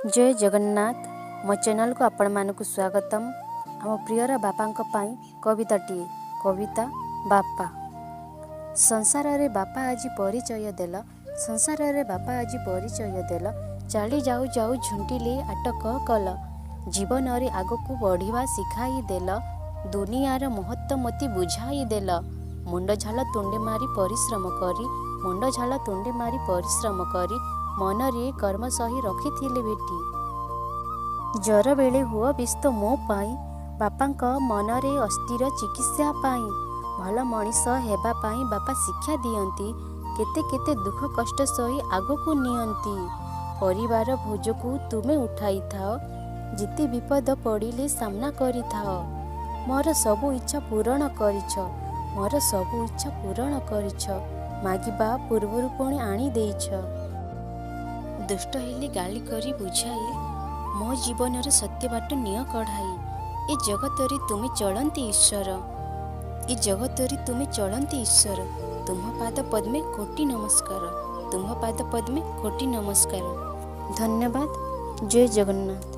ଜୟ ଜଗନ୍ନାଥ। ମୋ ଚ୍ୟାନେଲକୁ ଆପଣମାନଙ୍କୁ ସ୍ୱାଗତମ। ଆମ ପ୍ରିୟର ବାପାଙ୍କ ପାଇଁ କବିତାଟିଏ। କବିତା ବାପା। ସଂସାରରେ ବାପା ଆଜି ପରିଚୟ ଦେଲ, ସଂସାରରେ ବାପା ଆଜି ପରିଚୟ ଦେଲ, ଚାଲି ଯାଉ ଯାଉ ଝୁଣ୍ଟିଲି ଆଟକ କଲ। ଜୀବନରେ ଆଗକୁ ବଢ଼ିବା ଶିଖାଇ ଦେଲ, ଦୁନିଆର ମହତ୍ତ୍ୱ ମୋତେ ବୁଝାଇ ଦେଲ। ମୁଣ୍ଡ ଝାଳ ତୁଣ୍ଡି ମାରି ପରିଶ୍ରମ କରି, ମୁଣ୍ଡ ଝାଳ ତୁଣ୍ଡି ମାରି ପରିଶ୍ରମ କରି, ମନରେ କର୍ମ ସହି ରଖିଥିଲି ଭେଟି। ଜ୍ୱର ବେଳେ ହୁଅ ବ୍ୟସ୍ତ ମୋ ପାଇଁ, ବାପାଙ୍କ ମନରେ ଅସ୍ଥିର ଚିକିତ୍ସା ପାଇଁ। ଭଲ ମଣିଷ ହେବା ପାଇଁ ବାପା ଶିକ୍ଷା ଦିଅନ୍ତି, କେତେ କେତେ ଦୁଃଖ କଷ୍ଟ ସହି ଆଗକୁ ନିଅନ୍ତି। ପରିବାର ବୋଝକୁ ତୁମେ ଉଠାଇଥାଅ, ଯେତେ ବିପଦ ପଡ଼ିଲେ ସାମ୍ନା କରିଥାଅ। ମୋର ସବୁ ଇଚ୍ଛା ପୂରଣ କରିଛ, ମୋର ସବୁ ଇଚ୍ଛା ପୂରଣ କରିଛ, ମାଗିବା ପୂର୍ବରୁ ପୁଣି ଆଣିଦେଇଛ। ଦୁଷ୍ଟ ହେଲେ ଗାଳି କରି ବୁଝାଇ, ମୋ ଜୀବନର ସତ୍ୟ ବାଟ ନିଅ କଢ଼ାଇ। ଏ ଜଗତରେ ତୁମେ ଚଳନ୍ତି ଈଶ୍ୱର, ଏ ଜଗତରେ ତୁମେ ଚଳନ୍ତି ଈଶ୍ୱର, ତୁମ ପାଦ ପଦ୍ମେ କୋଟି ନମସ୍କାର, ତୁମ ପାଦ ପଦ୍ମେ କୋଟି ନମସ୍କାର। ଧନ୍ୟବାଦ। ଜୟ ଜଗନ୍ନାଥ।